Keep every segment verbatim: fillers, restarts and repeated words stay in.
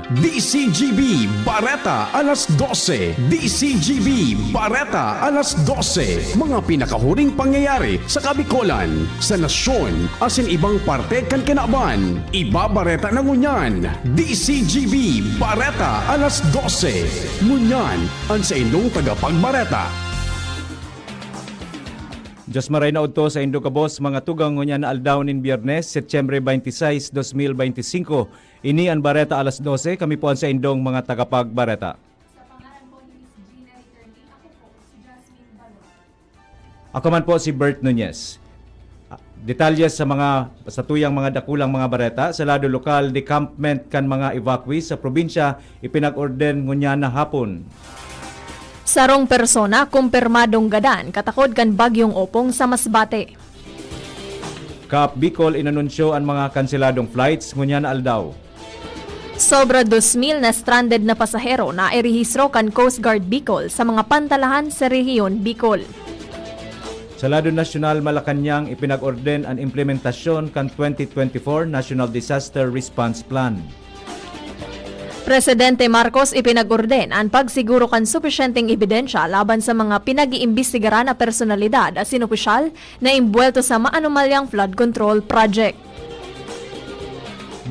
D C G B Bareta alas dose. D C G B Bareta alas dose. Mga pinakahuring pangyayari sa Kabicolan, sa nasyon, asin ibang parte kan kinaban. Ibabareta na ngunyan. D C G B Bareta alas dose. Ngunyan, an saindong tagapagbareta. Diyos maray na udto saindo gabos, mga tugang, ngunyan na aldaw nin Biyernes, Setyembre twenty-six, dos mil beintisinko. Ini an Bareta alas dose, kami po an saindong mga tagapagbareta. Sa pangalan po ni Miss Gina Ricardi, ako po si Jasmine Balon. Ako man po si Bert Nunez. Ah, detalye sa mga, sa tuyang mga dakulang mga bareta, sa lado lokal, decampment kan mga evacuees sa probinsya, ipinag-orden ngunyan na hapon. Sarong persona kumpirmadong gadan katakod kan Bagyong Opong sa Masbate. Kaap Bicol inanunsyo an mga kanseladong flights ngunyan na aldaw. Sobra dos mil na stranded na pasahero na irehistro kan Coast Guard Bicol sa mga pantalahan sa rehiyon Bicol. Sa lado nasyonal, Malacañang ipinag-orden an implementasyon kan twenty twenty-four National Disaster Response Plan. Presidente Marcos ipinag-orden an pagsiguro kan supisyenteng ebidensya laban sa mga pinag-iimbestigaran na personalidad asin opisyal na imbuwelto sa maanomalyang flood control project.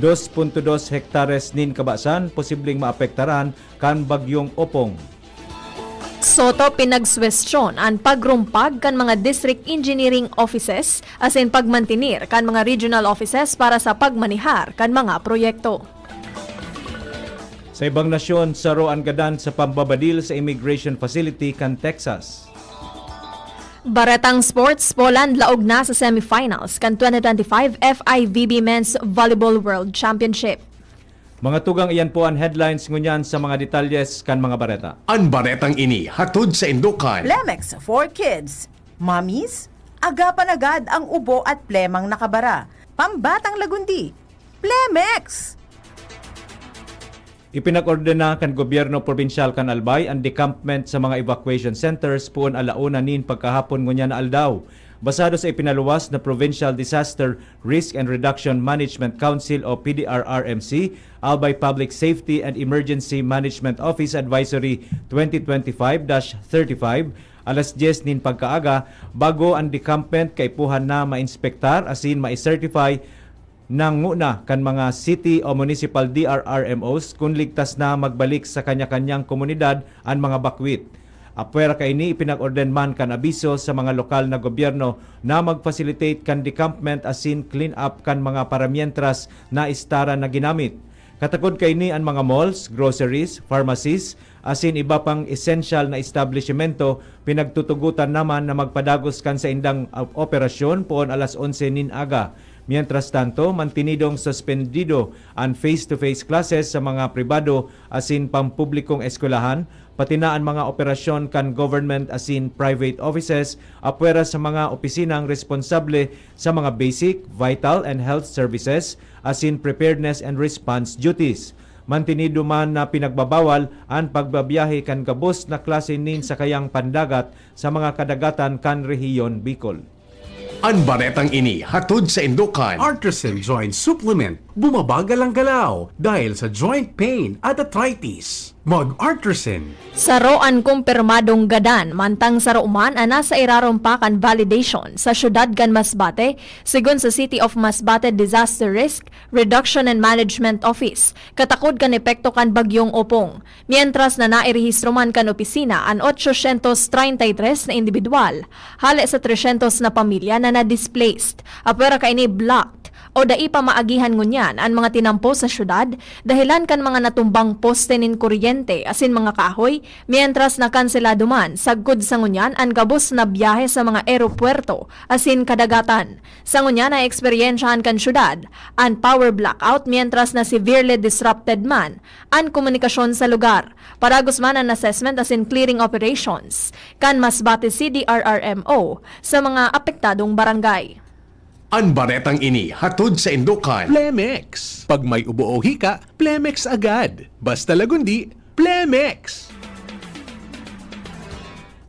Dos punto dos hektares nin kabasan posibleng maapektaran kan Bagyong Opong. Soto pinagsuwestiyon an pagrumpag kan mga district engineering offices asin pagmantener kan mga regional offices para sa pagmanehar kan mga proyekto. Sa ibang nasyon, saro an gadan sa pambabadil sa immigration facility kan Texas. Baretang sports, Poland laog na sa semifinals kan twenty twenty-five F I V B Men's Volleyball World Championship. Mga tugang, iyan po an headlines ngunyan. Sa mga detalyes kan mga bareta. An baretang ini hatod saindo kan Plemex for Kids. Mommies, agapan agad ang ubo at plemang nakabara. Pambatang lagundi, Plemex! Ipinag-ordena kan gobyerno probinsyal kan Albay an decampment sa mga evacuation centers poon ala una nin pagkahapon ngunyan na aldaw. Basado sa ipinaluwas na Provincial Disaster Risk and Reduction Management Council o P D R R M C, Albay Public Safety and Emergency Management Office Advisory twenty twenty-five dash thirty-five, alas dyes nin pagkaaga, bago an decampment kaipuhan na mainspektar asin mai-certify nang nguna kan mga city o municipal D R R M Os kun ligtas na magbalik sa kanya-kanyang komunidad an mga bakwit. Apwera kaini, ipinag-orden man kan abiso sa mga lokal na gobyerno na mag-facilitate kan decampment asin clean up kan mga paramientras na istara na ginamit. Katakod kaini, an mga malls, groceries, pharmacies, asin iba pang esensyal na establisyemento pinagtutugotan naman na magpadagos kan saindang, ah, operasyon poon alas onse nin aga. Mientras tanto, mantenidong suspendido an face-to-face classes sa mga pribado asin pampublikong eskwelahan, pati na an mga operasyon kan government asin private offices apwera sa mga opisinang responsable sa mga basic, vital and health services asin preparedness and response duties. Mantenido man na pinagbabawal an pagbabiyahe kan gabos na klase nin sakayang pandagat sa mga kadagatan kan rehiyon Bicol. An baretang ini hatod saindo kan Artisan Joint Supplement. Bumabagal ang galaw dahil sa joint pain at arthritis. Mag-Artisan. Saro an kumpirmadong gadan, mantang saro man an nasa irarom pa kan validation sa siyudad kan Masbate, segun sa City of Masbate Disaster Risk Reduction and Management Office. Katakod kan epekto kan Bagyong Opong. Mientras na nairehistro man kan opisina an ochocientos treinta y tres na indibidwal, hale sa trescientos na pamilya na na-displaced. Apwera kaini, blocked o dai pa maagihan ngunyan an mga tinampo sa syudad, dahelan kan mga natumbang poste nin kuryente asin mga kahoy, mientras na kanselado man sagkod sa ngunyan an gabos na biyahe sa mga eropuwerto asin kadagatan. Sa ngunyan, naeksperyensyahan kan syudad an power blackout, mientras na severely disrupted man an komunikasyon sa lugar. Padagos man an assessment asin clearing operations kan Masbate C D R R M O sa mga apektadong barangay. An baretang ini hatod saindo kan Plemex. Pag may ubo o hika, Plemex agad. Basta lagundi, Plemex!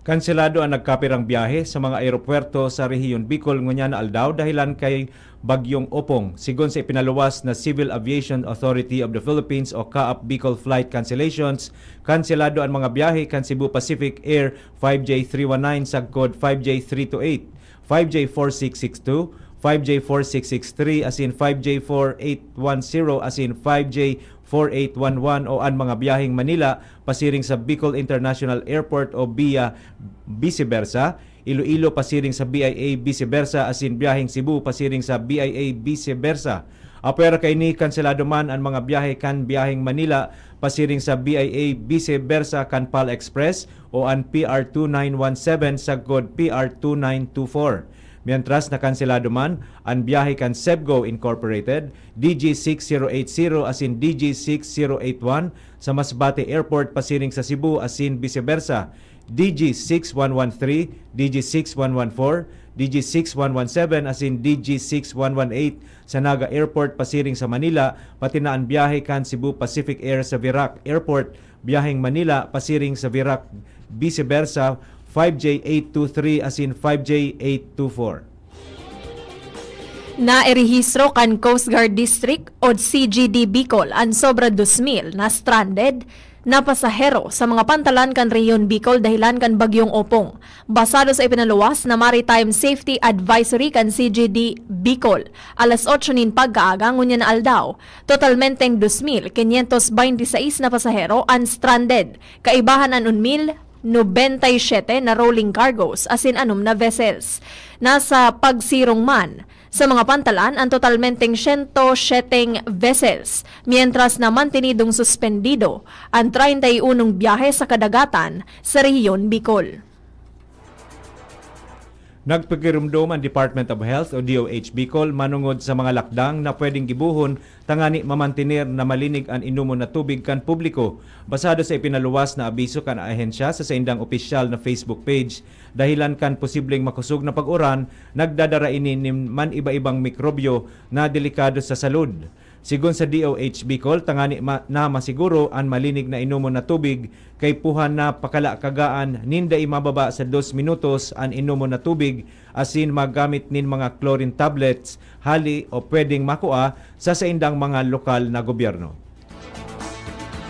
Kanselado an nagkapirang biyahe sa mga eropuwerto sa rehiyon Bicol ngunyan na aldaw dahelan kay Bagyong Opong. Sigon sa ipinaluwas na Civil Aviation Authority of the Philippines o CAAP Bicol flight cancellations, kanselado an mga biyahe kan Cebu Pacific Air five J three one nine sagkod five J three two eight, five J four six six two, five J four six six three asin five J four eight one zero asin five J four eight one one o an mga biyaheng Manila pasiring sa Bicol International Airport o BIA, vice versa, Iloilo pasiring sa BIA, vice versa, asin biyaheng Cebu pasiring sa BIA, vice versa. Apwera kaini, kanselado man an mga biyahe kan biyaheng Manila pasiring sa BIA, vice versa, kan PAL Express o an PR two nine one seven sagkod PR two nine two four. Mientras na kanselado man an biyahe kan Sebgo Incorporated, DG six zero eight zero asin DG six zero eight one sa Masbate Airport pasiring sa Cebu asin vice versa, DG six one one three, DG six one one four, DG six one one seven asin DG six one one eight sa Naga Airport pasiring sa Manila, pati na an biyahe kan Cebu Pacific Air sa Virac Airport, biyaheng Manila pasiring sa Virac, vice versa, five J eight two three asin five J eight two four. Nairehistro kan Coast Guard District o C G D Bicol an sobra dos mil na stranded na pasahero sa mga pantalan kan Rehiyon Bicol dahelan kan Bagyong Opong. Basado sa ipinaluwas na Maritime Safety Advisory kan C G D Bicol, alas otso nin pagkaaga ngunyan na aldaw, totalmenteng dos mil quinientos veintiseis na pasahero an stranded, kaibahan an un mil nobenta y siete na rolling cargos asin anom na vessels. Nasa pagsirong man sa mga pantalan an totalmenteng siyento siyeteng vessels, mientras na mantenidong suspendido an treinta y unong biyahe sa kadagatan sa Rehiyon Bicol. Nagpakirumdom an Department of Health o D O H Bicol manongod sa mga lakdang na pwedeng gibohon tangani mamantener na malinig an inomon na tubig kan publiko. Basado sa ipinaluwas na abiso kan ahensya sa saindang opisyal na Facebook page, dahelan kan posibleng makosog na pag-uran, nagdadara ini nin man-iba-ibang mikrobyo na delikado sa salud. Sigon sa D O H Bicol, tangani ma-, na masiguro an malinig na inomon na tubig, kaipuhan na pakalakagaan nin dai mababa sa dos minutos an inomon na tubig asin maggamit nin mga chlorine tablets, hali o pwedeng makua sa saindang mga lokal na gobyerno.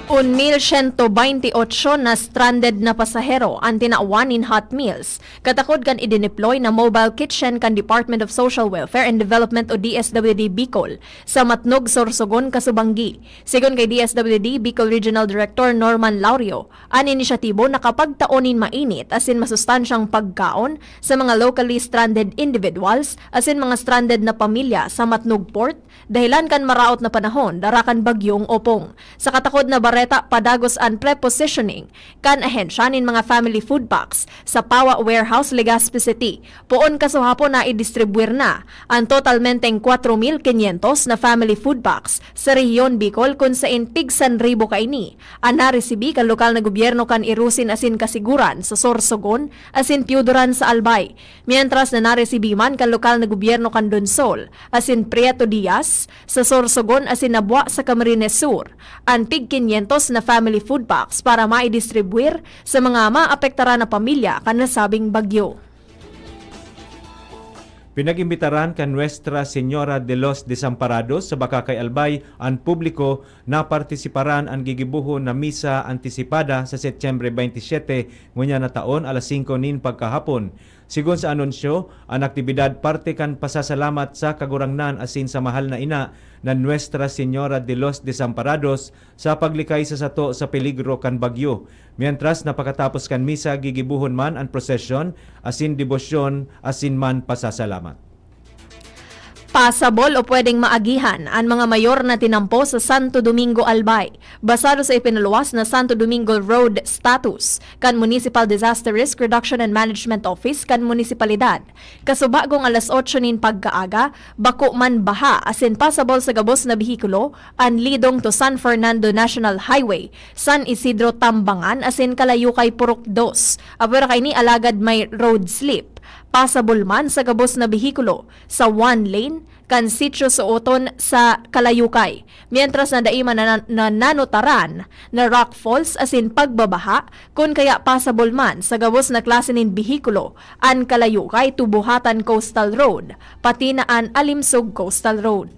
Un mil siyento baynte otso na stranded na pasahero an tinawan nin Hot Meals, katakod kan idineploy na mobile kitchen kan Department of Social Welfare and Development o D S W D Bicol sa Matnog, Sorsogon, Kasubanggi. Sigon kay D S W D Bicol Regional Director Norman Laurio, an inisyatibo nakapagtao nin mainit asin masustansyang pagkaon sa mga locally stranded individuals asin mga stranded na pamilya sa Matnog Port, dahelan kan maraot na panahon dara kan Bagyong Opong. Sa katakod na bareta, padagos an prepositioning kan ahensya nin mga family food packs sa Pawa Warehouse, Legazpi City. Poon kasuhapon na idistribwir na an totalmenteng kwatro mil kinyentos na family food packs sa Rehiyon Bicol, kun sain tig san ribo kaini an naresibi kan lokal na gobyerno kan Irusin asin Kasiguran sa Sorsogon asin Piyudoran sa Albay, mientras na naresibi man kan lokal na gobyerno kan Donsol asin Prieto Diaz sa Sorsogon asin Nabua sa Camarines Sur an tig kinyentos na family food packs para maidistribwir sa mga maapektaran na pamilya kan nasabing bagyo. Pinag-imbitaran kan Nuestra Señora de los Desamparados sa Bacacay, Albay an publiko na partisiparan an gigibohon na misa antisipada sa Setyembre baynte siyete ngunyan na taon, alas singko nin pagkahapon. Sigon sa anunsyo, an aktibidad parte kan pasasalamat sa Kagurangnan asin sa Mahal na Ina na Nuestra Señora de los Desamparados sa paglikay sa sato sa peligro kan bagyo. Mientras na pakatapos kan misa, gigibohon man an prosesyon asin debosyon asin man pasasalamat. Pasabol o pwedeng maagihan an mga mayor na tinampo sa Santo Domingo, Albay, basado sa ipinaluwas na Santo Domingo Road Status kan Municipal Disaster Risk Reduction and Management Office kan munisipalidad. Kasubagong alas otso nin pagkaaga, bako man baha asin pasabol sa gabos na behikulo an lidong to San Fernando National Highway, San Isidro Tambangan asin Kalayukay Purok dos. Apwera kaini alagad may road slip Pasabol man sa gabos na behikulo sa one lane kan Sitio Sooton sa Kalayukay, mientras na dai man na, na nanutaran na rock falls asin pagbabaha, kun kaya pasabol man sa gabos na klase nin behikulo an Kalayukay to Buhatan Coastal Road, pati na an Alimsog Coastal Road.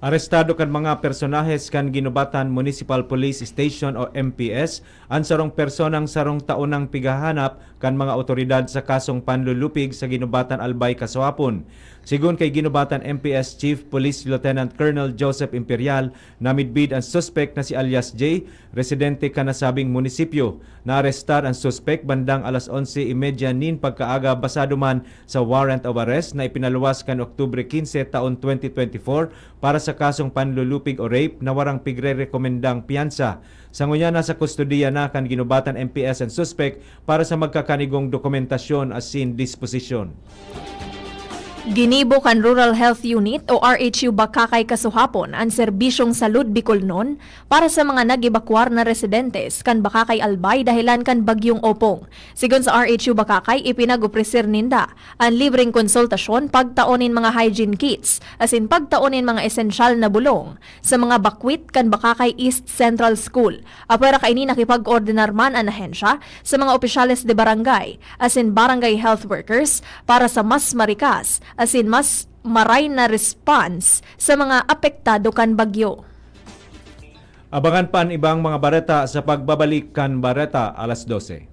Arestado kan mga personahes kan Guinobatan Municipal Police Station o M P S an sarong personang sarong taon nang pighahanap kan mga awtoridad sa kasong panlulupig sa Guinobatan Albay kasuhapon. Sigon kay Guinobatan M P S Chief Police Lieutenant Colonel Joseph Imperial, namidbid an suspek na si alias J, residente kan nasabing munisipyo. Naarestar an suspek bandang alas onse y media nin pagkaaga, basado man sa warrant of arrest na ipinaluwas kan Oktubre quince taon twenty twenty-four para sa kasong panlulupig o rape na warang pigrerekomendang piyansa. Sa ngunyan, nasa kustodiya na kan Guinobatan M P S an suspek para sa magkakanigong dokumentasyon asin disposisyon. Ginibo kan Rural Health Unit o R H U Bacacay kasuhapon an serbisyong salud Bicolnon para sa mga nag-ebakwar na residentes kan Bacacay Albay dahelan kan Bagyong Opong. Sigon sa R H U Bacacay, ipinag-opreser ninda an libreng konsultasyon, pagtao nin mga hygiene kits, asin pagtao nin mga esensyal na bulong sa mga bakwit kan Bacacay East Central School. Apwera kaini, nakipag-koordinar man an ahensya sa mga opisyales de barangay asin barangay health workers para sa mas marikas asin mas maray na response sa mga apektado kan bagyo. Abangan pa an ibang mga bareta sa pagbabalik kan Bareta Alas Dose.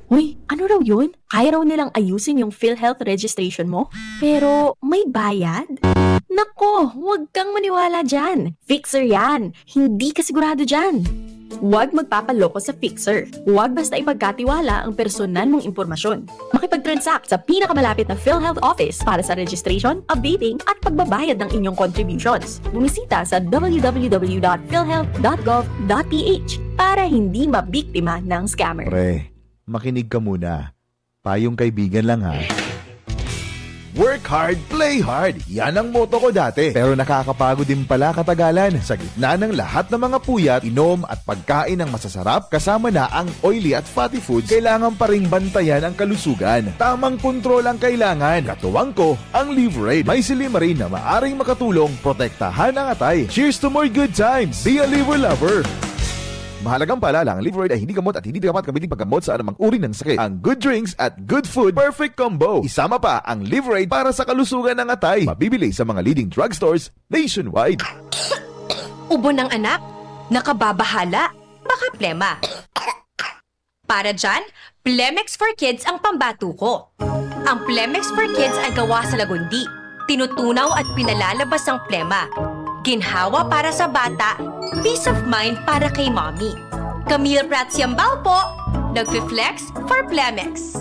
Uy, ano raw yun? Kaya raw nilang ayusin yung PhilHealth registration mo? Pero may bayad? Nako, huwag kang maniwala dyan. Fixer yan. Hindi ka sigurado dyan. Huwag magpapaloko sa Fixer. Huwag basta ipagkatiwala ang personal mong impormasyon. Makipag-transact sa pinakamalapit na PhilHealth office para sa registration, updating, at pagbabayad ng inyong contributions. Bumisita sa w w w dot philhealth dot gov dot p h para hindi mabiktima ng scammer. Pre, makinig ka muna. Payong kaibigan lang, ha. Work hard, play hard. Yan ang motto ko dati. Pero nakakapagod din pala katagalan. Sa gitna ng lahat ng mga puyat, inom at pagkain ng masasarap, kasama na ang oily at fatty foods, kailangan pa ring bantayan ang kalusugan. Tamang kontrol ang kailangan. Katuwang ko, ang Liverade. May silymarin na maaring makatulong protektahan ang atay. Cheers to more good times! Be a Liver Lover! Mahalagang paalala, ang Liverade ay hindi gamot at hindi dapat gamitin paggamot sa anumang uri ng sakit. Ang good drinks at good food, perfect combo. Isama pa ang Liverade para sa kalusugan ng atay. Mabibili sa mga leading drugstores nationwide. Ubo ng anak, nakababahala, baka plema. Para dyan, Plemex for Kids ang pambatuko. Ang Plemex for Kids ay gawa sa lagundi, tinutunaw at pinalalabas ang plema. Ginhawa para sa bata, peace of mind para kay mommy. Camille Prats Yambao po, nagfi-flex for Plemex.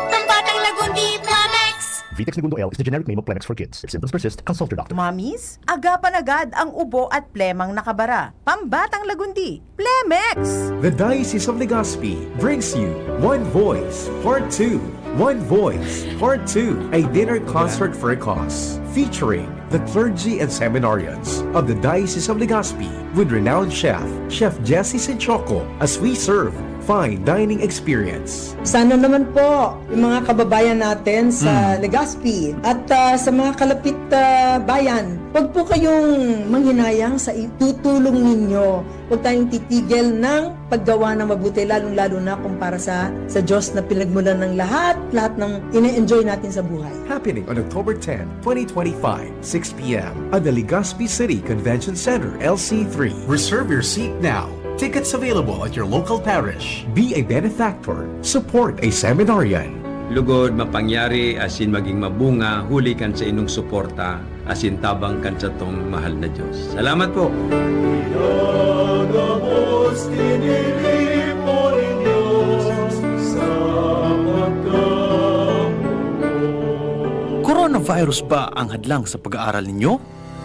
Pambatang Lagundi, Plemex! Vitex Negundo L is the generic name of Plemex for Kids. If symptoms persist, consult your doctor. Mommies, agapan agad ang ubo at plemang nakabara. Pambatang Lagundi, Plemex! The Diocese of Legazpi brings you One Voice Part two. One Voice Part two, a dinner concert for a cause, featuring the clergy and seminarians of the Diocese of Legazpi with renowned chef, Chef Jesse Sinchoco, as we serve fine dining experience. Sana naman po yung mga kababayan natin sa Hmm. Legazpi at, ah, sa mga kalapit, ah, bayan, wag po kayong manghinayang sa itutulong ninyo. Huwag tayong titigil ng paggawa ng mabuti, lalong-lalo na kung para sa, sa Diyos na pinagmulan ng lahat, lahat ng ine-enjoy natin sa buhay. Happening on October ten, twenty twenty-five, six p m at the Legazpi City Convention Center, L C three. Reserve your seat now. Tickets available at your local parish. Be a benefactor. Support a seminarian. Lugod, mapangyari, asin maging mabunga, huli kan sa inong suporta asin tabang kan satong mahal na Diyos. Salamat po! Pinagabos, tiniripo nin Diyos sa pagkamuot. Coronavirus ba ang hadlang sa pag-aaral ninyo?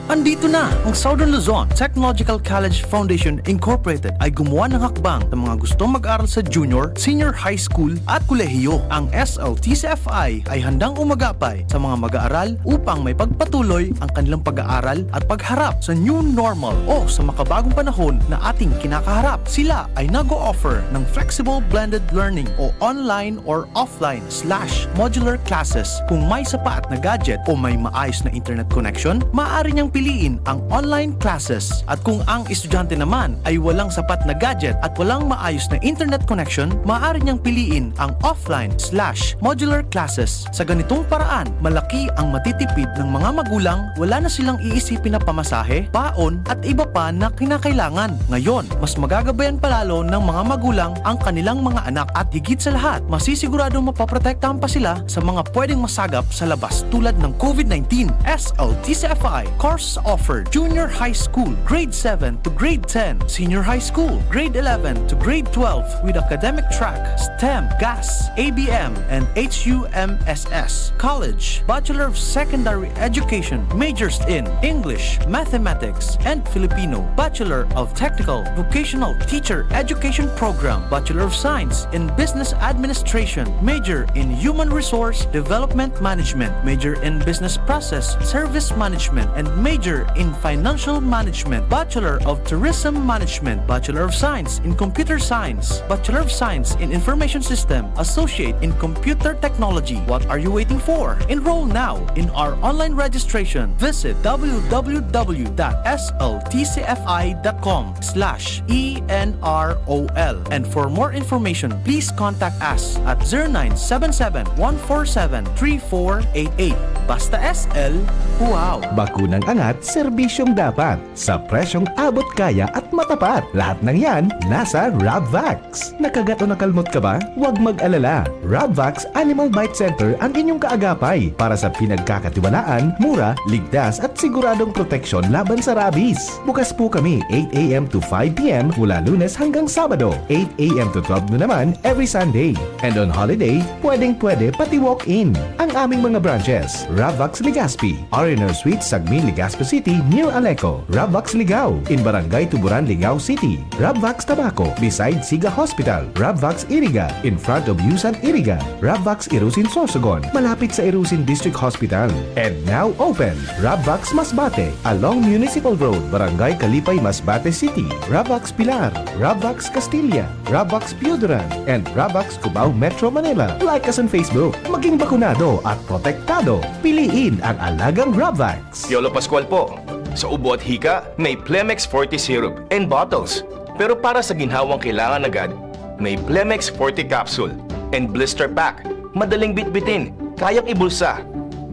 Andito na ang Southern Luzon Technological College Foundation Incorporated ay gumawa ng hakbang sa mga gustong mag-aral sa junior, senior high school at kolehiyo. Ang S L T C F I ay handang umagapay sa mga mag-aaral upang may pagpatuloy ang kanilang pag-aaral at pagharap sa new normal o sa makabagong panahon na ating kinakaharap. Sila ay nag-o-offer ng flexible blended learning o online or offline slash modular classes. Kung may sapat na gadget o may maayos na internet connection, maaari niyang piliin ang online classes. At kung ang estudyante naman ay walang sapat na gadget at walang maayos na internet connection, maaari niyang piliin ang offline slash modular classes. Sa ganitong paraan, malaki ang matitipid ng mga magulang, wala na silang iisipin na pamasahe, baon, at iba pa na kinakailangan. Ngayon, mas magagabayan pa lalo ng mga magulang ang kanilang mga anak at higit sa lahat, masisiguradong mapoprotektahan pa sila sa mga pwedeng masagap sa labas tulad ng COVID nineteen. S L T C F I course offered: Junior High School, Grade seven to Grade ten, Senior High School, Grade eleven to Grade twelve, with academic track, STEM, GAS, A B M, and H U M S S. College, Bachelor of Secondary Education, majors in English, Mathematics, and Filipino, Bachelor of Technical Vocational Teacher Education Program, Bachelor of Science in Business Administration, major in Human Resource Development Management, major in Business Process Service Management, and major in Financial Management, Bachelor of Tourism Management, Bachelor of Science in Computer Science, Bachelor of Science in Information System, Associate in Computer Technology. What are you waiting for? Enroll now in our online registration. Visit w w w dot s l t c f i dot com slash e n r o l. And for more information, please contact us at zero nine seven seven, one four seven, three four eight eight. Basta S L, wow! Bakunang angat, serbisyong dapat, sa presyong abot kaya at matapat. Lahat ng yan, nasa Rabvax. Nakagat o nakalmot ka ba? Huwag mag-alala. Rabvax Animal Bite Center ang inyong kaagapay para sa pinagkakatiwalaan, mura, ligtas at siguradong proteksyon laban sa rabies. Bukas po kami eight a m to five p m mula Lunes hanggang Sabado, eight a m to twelve noon naman every Sunday. And on holiday, pwedeng-pwede pati walk-in. Ang aming mga branches, Rabvax Legazpi, R and R Suites, Sagmin, Legazpi City, near Aleco. Rabvax Ligao, in Barangay Tuburan, Ligao City. Rabvax Tabaco, beside Siga Hospital. Rabvax Iriga, in front of Yusan Iriga. Rabvax Irusin Sorsogon, malapit sa Irusin District Hospital. And now open, Rabvax Masbate, along Municipal Road, Barangay Kalipay, Masbate City. Rabvax Pilar, Rabvax Castilla, Rabvax Pioduran, and Rabvax Cubao, Metro Manila. Like us on Facebook. Maging bakunado at protektado. Piliin ang alagang Rabvax. Piolo Pascual po. Sa ubo at hika, may Plemex Forte Syrup and bottles. Pero para sa ginhawang kailangan agad, may Plemex Forte Capsule and Blister Pack. Madaling bitbitin, kayang ibulsa.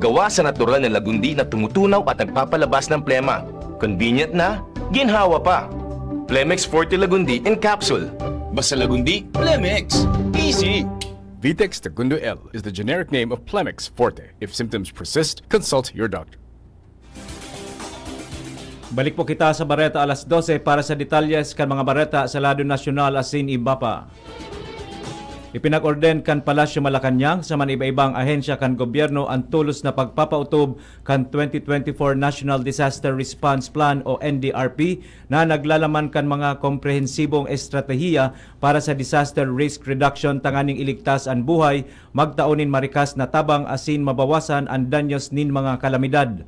Gawa sa natural na lagundi na tumutunaw at nagpapalabas ng plema. Convenient na, ginhawa pa. Plemex Forte Lagundi in Capsule. Basta Lagundi, Plemex. Easy! Vitex Segundo L is the generic name of Plemex Forte. If symptoms persist, consult your doctor. Balik po kita sa bareta alas dose para sa detalyes kan mga bareta sa lado nasyonal asin iba pa. Ipinag-orden kan Palasyo Malacañang sa maniba-ibang ahensya kan gobyerno an tolos na pagpapautob kan twenty twenty-four National Disaster Response Plan o N D R P na naglalaman kan mga komprehensibong estratehiya para sa disaster risk reduction tanganing iligtas an buhay, magtao nin marikas na tabang asin mabawasan an danyos nin mga kalamidad.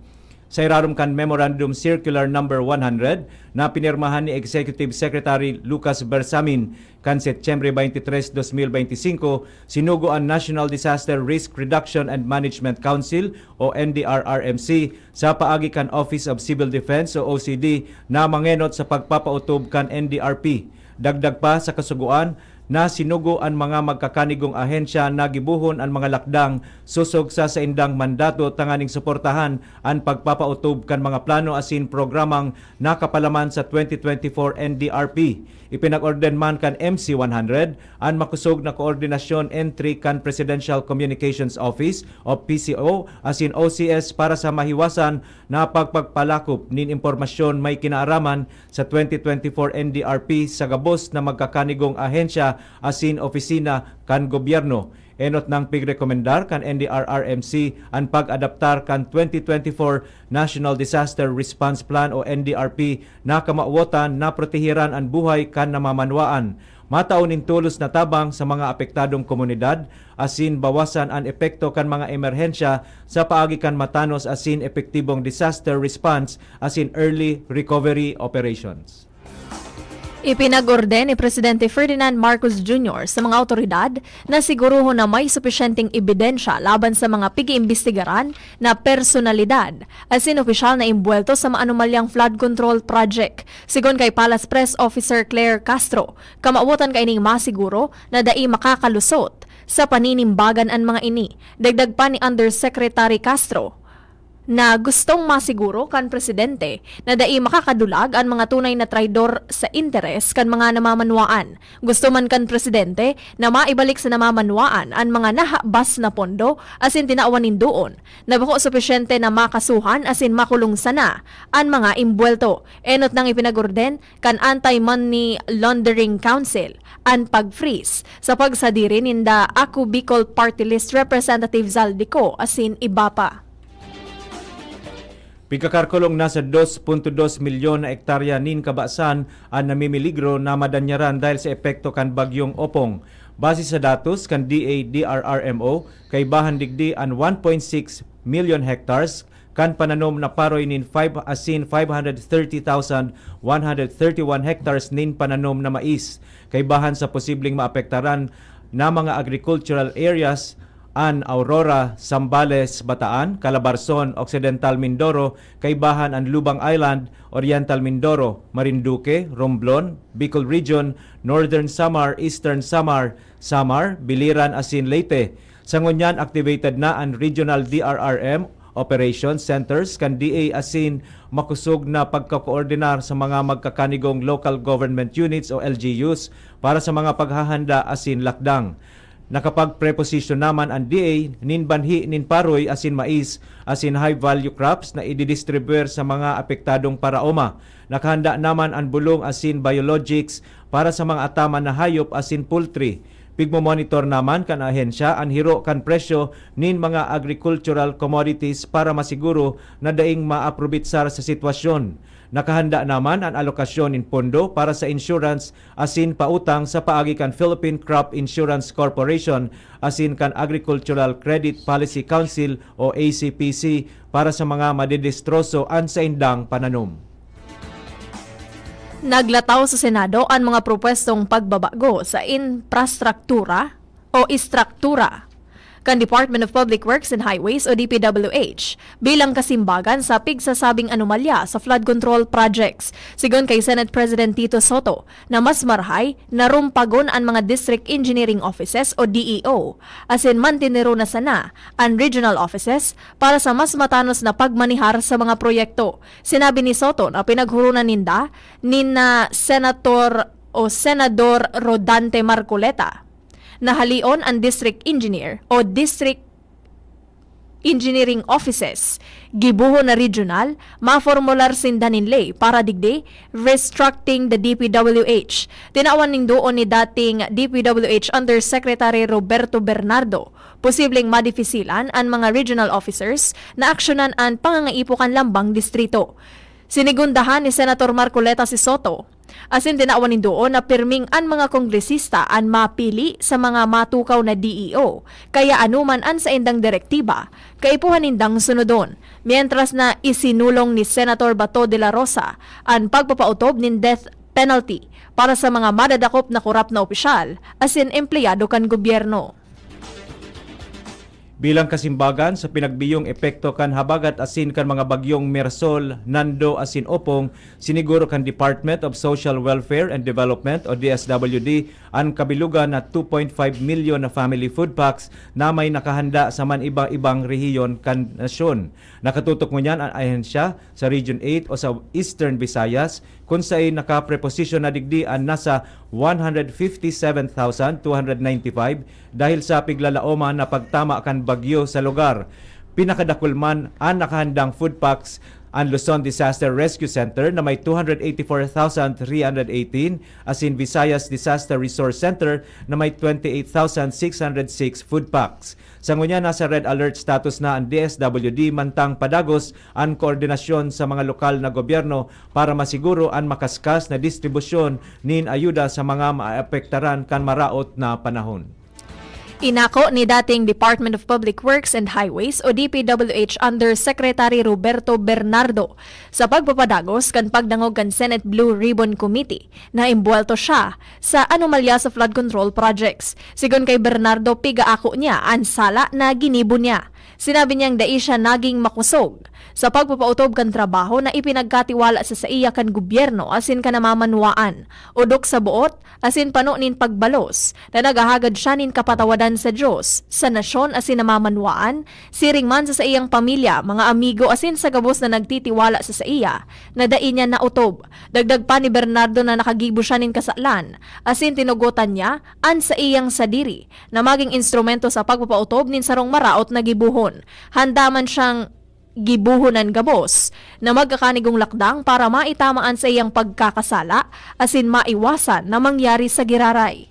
Sa irarom kan Memorandum Circular Number one hundred na pinirmahan ni Executive Secretary Lucas Bersamin kan Setyembre twenty-three, twenty twenty-five, sinugo an National Disaster Risk Reduction and Management Council o N D R R M C sa paagi kan Office of Civil Defense o O C D na mangenot sa pagpapautob kan N D R P. Dagdag pa sa kasugoan na sinugo an mga magkakanigong ahensya na gibohon an mga lakdang sosog sa saindang mandato tanganing suportahan an pagpapautob kan mga plano asin programang nakapalaman sa twenty twenty-four N D R P. Ipinag-orden man kan M C one hundred an makosog na koordinasyon entre kan Presidential Communications Office o P C O asin O C S para sa mahiwasan na pagpagpalakop nin impormasyon may kinaaraman sa twenty twenty-four N D R P sa gabos na magkakanigong ahensya asin opisina kan gobyerno. Enot nang pigrekomendar kan N D R R M C an pag-adaptar kan twenty twenty-four National Disaster Response Plan o N D R P na kamawotan na proteheran an buhay kan namamanwaan, matao nin tolos na tabang sa mga apektadong komunidad, asin bawasan an epekto kan mga emerhensya sa paagi kan matanos asin epektibong disaster response asin early recovery operations. Ipinag-orden ni Presidente Ferdinand Marcos Junior sa mga awtoridad na siguruhon na may supisyenteng ebidensya laban sa mga pig-iimbestigaran na personalidad asin opisyal na imbuwelto sa maanomalyang flood control project. Sigon kay Palace Press Officer Claire Castro, kamawotan kaining masiguro na dai makakalusot sa paninimbagan an mga ini. Dagdag pa ni Undersecretary Castro, na gustong masiguro kan presidente na dai makakadulag an mga tunay na traidor sa interes kan mga namamanwaan. Gusto man kan presidente na maibalik sa namamanwaan an mga nahabas na pondo asin tinawan nin doon na bako supisyente na makasuhan asin makulong sana an mga imbuwelto. Enot nang ipinag-orden kan Anti-Money Laundering Council an pag-freeze sa pagsadiri ninda Ako Bicol Party List Representative Zaldy Co asin iba pa. Pigkakarkulong nasa dos punto dos milyon na ektarya nin kabasan an namimiligro na madanyaran dahil sa epekto kan Bagyong Opong. Base sa datos kan D A D R R M O, kaibahan digdi an one point six million hectares kan pananom na paroy nin five asin five hundred thirty thousand one hundred thirty-one hectares nin pananom na mais. Kaibahan sa posibleng maapektaran na mga agricultural areas, an Aurora, Zambales, Bataan, Calabarzon, Occidental Mindoro, kaibahan an Lubang Island, Oriental Mindoro, Marinduque, Romblon, Bicol Region, Northern Samar, Eastern Samar, Samar, Biliran asin Leyte. Sa ngunyan, activated na an Regional D R R M Operations Centers kan D A asin makosog na pagkakoordinar sa mga magkakanigong local government units o L G Us para sa mga paghahanda asin lakdang. Nakapagpreposisyon naman an D A nin banhi nin paroy asin mais asin high-value crops na ididistribuer sa mga apektadong paraoma. Nakahanda naman an bulong asin biologics para sa mga ataman na hayop asin poultry. Pigmomonitor naman kan ahensya an hiro kan presyo nin mga agricultural commodities para masiguro na daing maaprobitsar sa sitwasyon. Nakahanda naman an alokasyon nin pondo para sa insurance asin pautang sa paagi kan Philippine Crop Insurance Corporation asin kan Agricultural Credit Policy Council o A C P C para sa mga madidestroso an saindang pananom. Naglataw sa Senado an mga propwestong pagbabago sa infrastruktura o istruktura kan Department of Public Works and Highways o D P W H bilang kasimbagan sa pigsasabing anomalya sa flood control projects. Sigon kay Senate President Tito Soto na mas marahay na rumpagon an mga District Engineering Offices o D E O asin mantenero na sana an regional offices para sa mas matanos na pagmanihar sa mga proyekto. Sinabi ni Soto na pinaghoronan ninda ni na Senator o Senador Rodante Marcoleta na halion an district engineer o district engineering offices, gibohon na regional, maformular sinda nin ley para digdi, restructuring the D P W H. Tinawan nin doon ni dating D P W H Undersecretary Roberto Bernardo, posibleng madifisilan an mga regional officers na aksyonan an pangangaipo kan lambang distrito. Sinigundahan ni Senator Marcoleta si Soto, asin tinawan nin doon na pirming an mga kongresista an mapili sa mga matukaw na D E O, kaya anoman an saindang direktiba, kaipuhan nindang sunodon. Mientras na isinulong ni Senator Bato de la Rosa an pagpapautob nin death penalty para sa mga madadakop na korap na opisyal asin empleyado kan gobyerno. Bilang kasimbagan sa pinagbiyong epekto kan habagat asin kan mga bagyong Mersol, Nando asin Opong, siniguro kan Department of Social Welfare and Development o D S W D an kabilugan na two point five milyon na family food packs na may nakahanda sa man-iba-ibang rehiyon kan nasyon. Nakatutok ngunyan an ahensya sa Region eight o sa Eastern Visayas, kun saen nakapreposisyon na digdi an nasa one hundred fifty-seven thousand two hundred ninety-five dahil sa piglalaoman na pagtama kan bagyo sa lugar. Pinakadakul man an nakahandang food packs An Luzon Disaster Rescue Center na may two hundred eighty-four thousand three hundred eighteen, asin Visayas Disaster Resource Center na may twenty-eight thousand six hundred six food packs. Sa ngunyan, nasa red alert status na an D S W D, mantang padagos an koordinasyon sa mga lokal na gobyerno para masiguro an makaskas na distribusyon nin ayuda sa mga maapektaran kan maraot na panahon. Inako ni dating Department of Public Works and Highways o D P W H Undersecretary Roberto Bernardo sa pagpapadagos kan pagdangog kan Senate Blue Ribbon Committee na imbuwelto siya sa anomalya sa flood control projects. Sigon kay Bernardo, pigaako niya an sala na ginibo niya. Sinabi niyang dai siya naging makosog sa pagpapautob kan trabaho na ipinagkatiwala sa saiya kan gobyerno asin kan namamanwaan, odok sa boot, asin pano nin pagbalos na naghahagad siya nin kapatawadan sa Dios, sa nasyon asin namamanwaan, siring man sa saiyang pamilya, mga amigo asin sa gabos na nagtitiwala sa saiya na dai niya naotob. Dagdag pa ni Bernardo na nakagibo siya nin kasalan, asin tinugotan niya an saiyang sadiri na magin instrumento sa pagpapaotob nin sarong maraot na gibohon. Handa man siyang gibohon an gabos na magkakanigong lakdang para maitama an saiyang pagkakasala asin maiwasan na mangyari sa giraray.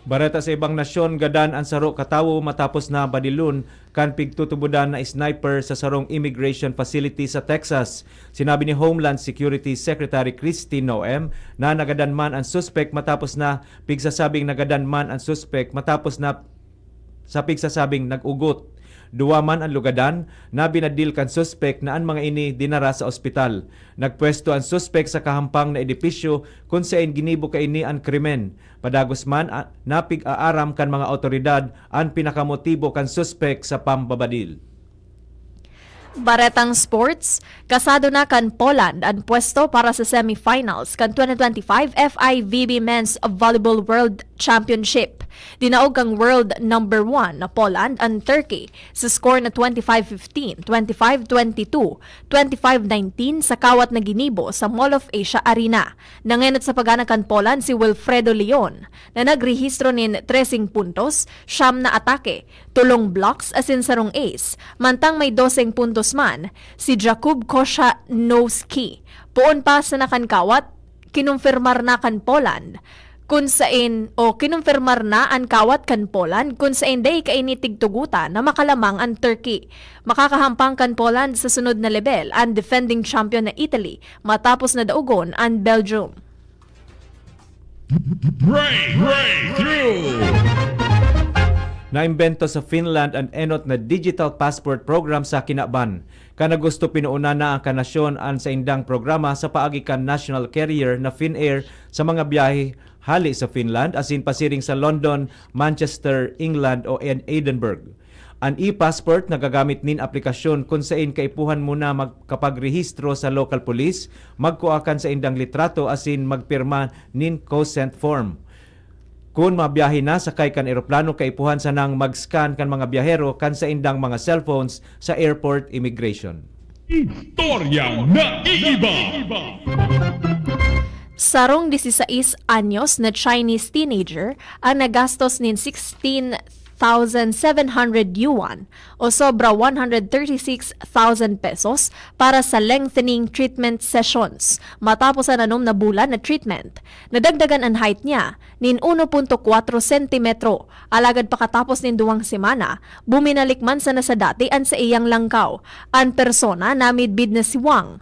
Bareta sa ibang nasyon, gadan an saro ka tawo matapos na badilon kan pigtutubodan na sniper sa sarong immigration facility sa Texas. Sinabi ni Homeland Security Secretary Kristi Noem na nagadan man an suspek matapos na pigsasabing nagadan man an suspek matapos na sa pigsasabing nag-ugot. Duwa man an lugadan na binadil kan suspek na an mga ini dinara sa ospital. Nagpwesto an suspek sa kahampang na edipisyo kun saen ginibo kaini an krimen. Padagos man, a-, napig-aaram kan mga awtoridad an pinakamotibo kan suspek sa pambabadil. Baretang sports, kasado na kan Poland an pwesto para sa semifinals kan twenty twenty-five F I V B Men's Volleyball World Championship. Dinaog kan world number one na Poland an Turkey sa score na twenty-five fifteen, twenty-five twenty-two, twenty-five nineteen sa kawat na ginibo sa Mall of Asia Arena. Nangenot sa pagana kan Poland si Wilfredo Leon, na nagrehistro nin treseng puntos, siyam na atake, tolong blocks asin sarong ace, mantang may doseng puntos man si Jakub Kochanowski. Poon pa sana kan kawat, kinumpirmar na kan Poland kun saen, o kinumpirmar na an kawat kan Poland kun saen dai kaini tigtugotan na makalamang an Turkey. Makakahampang kan Poland sa sunod na lebel an defending champion na Italy matapos na daogon an Belgium. Breakthrough! Naimbento sa Finland an enot na digital passport program sa kinaban. Kan Agosto, pinuunan na kan nasyon an saindang programa sa paagi kan national carrier na Finnair sa mga biyahe hale sa Finland asin pasiring sa London, Manchester, England o Ed-, Edinburgh. An e-passport nagagamit nin aplikasyon kun saen kaipuhan mo na magkapagrehistro sa local police, magkua kan saindang litrato asin magpirma nin consent form. Kun mabiyahe na sakay kan eroplano, kaipuhan sanang mag-scan kan mga biyahero kan saindang mga cellphones sa airport immigration. Istoryang naiiba. Sarong disisais anyos na Chinese teenager ang nagastos nin sixteen thousand seven hundred yuan o sobra one hundred thirty-six thousand pesos para sa lengthening treatment sessions matapos an anom na bulan na treatment. Nadagdagan an height niya nin uno punto kwatro sentimetro, alagad pakatapos nin duwang semana, buminalik man sana sa dati an saiyang langkaw. An persona namidbid na si Wang,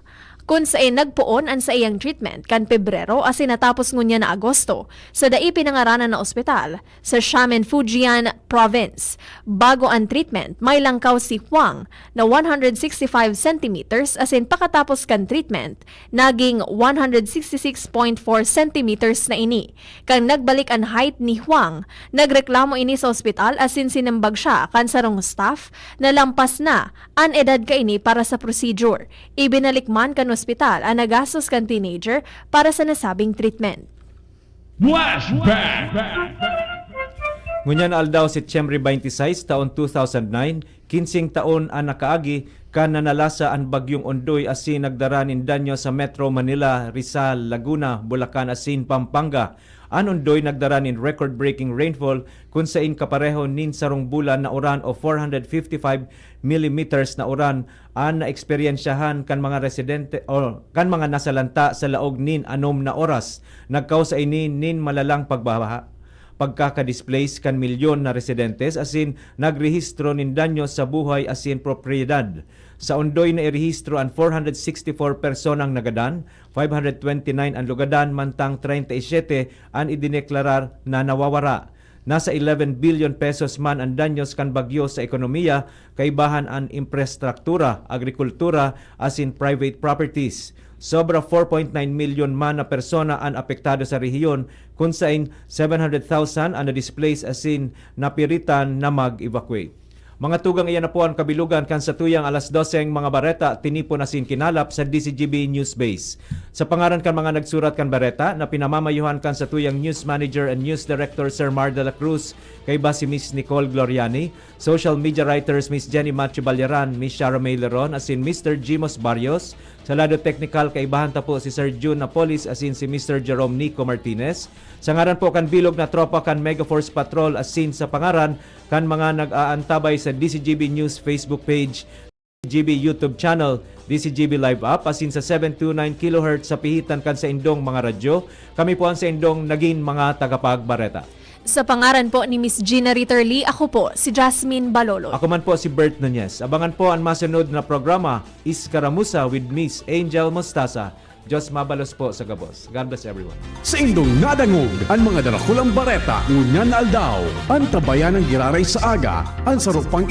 kun saen nagpoon an saiyang treatment kan Pebrero asin natapos ngunyan na Agosto sa dai pinangaranan na ospital sa Xiamen, Fujian Province. Bago an treatment, may langkaw si Huang na one hundred sixty-five centimeters asin pakatapos kan treatment, naging one hundred sixty-six point four centimeters na ini. Kan nagbalik an height ni Huang, nagreklamo ini sa ospital asin sinembag siya kan sarong staff na lampas na an edad kaini para sa procedure. Ibinalik man kan ospital an nagastos kan teenager para sa nasabing treatment. Flashback! Ngunyan na aldaw, Setyembre twenty-six, taon two thousand nine, kinseng taon an nakaagi, Kan nanalasa an Bagyong Ondoy asin nagdara nin danyo sa Metro Manila, Rizal, Laguna, Bulacan asin Pampanga. An Ondoy nagdara nin record-breaking rainfall kun sain kapareho nin sarong bulan na uran o four hundred fifty-five millimeters na uran an naeksperyensyahan kan mga residente o kan mga nasalanta sa laog nin anom na oras. Nagkausa ini nin malalang pagbaha, pagkaka-displace kan milyon na residentes asin nagrehistro nin danyo sa buhay asin propiedad. Sa Ondoy nairehistro an four hundred sixty-four personang nagadan, five hundred twenty-nine an lugadan, mantang treinta y siete an idineklarar na nawawara. Nasa eleven billion pesos man an danyos kan bagyo sa ekonomiya, kaibahan an imprastruktura, agrikultura, asin private properties. Sobra four point nine milyon man na persona an apektado sa rehiyon, kun sain seven hundred thousand an na-displace asin napiritan na mag-evacuate. Mga tugang, iyan na po an kabilugan kan satuyang alas doseng mga bareta, tinipon asin kinalap sa D Z G B News Base. Sa pangaran kan mga nagsurat kan bareta na pinamamayuhan kan satuyang news manager and news director, Sir Mar de la Cruz, kaiba si Miss Nicole Gloriani, social media writers Miss Jenny Macho Balyaran, Miss Shara May Leron, asin Mister Jimos Barrios, sa lado teknikal, kaibahan ta po si Sir Jun Napoles asin si Mister Jerome Nico Martinez. Sa ngaran po kan bilog na tropa kan Mega Force Patrol asin sa pangaran kan mga nag-aantabay sa D Z G B News Facebook page, D Z G B YouTube channel, D Z G B Live App, asin sa seven two nine kilohertz sa pihitan kan saindong mga radyo, kami po an saindong nagin mga tagapagbareta. Sa pangaran po ni Miss Gina Ritterly, ako po si Jasmine Balolo. Ako man po si Bert Nunez. Abangan po an masunod na programa, Iskaramuza with Miss Angel Mostaza. Diyos mabalos po sa gabos. God bless everyone. Saindong nadangog an mga darakulang bareta ngunyan na aldaw. Antabayan an giraray sa aga, an saro pang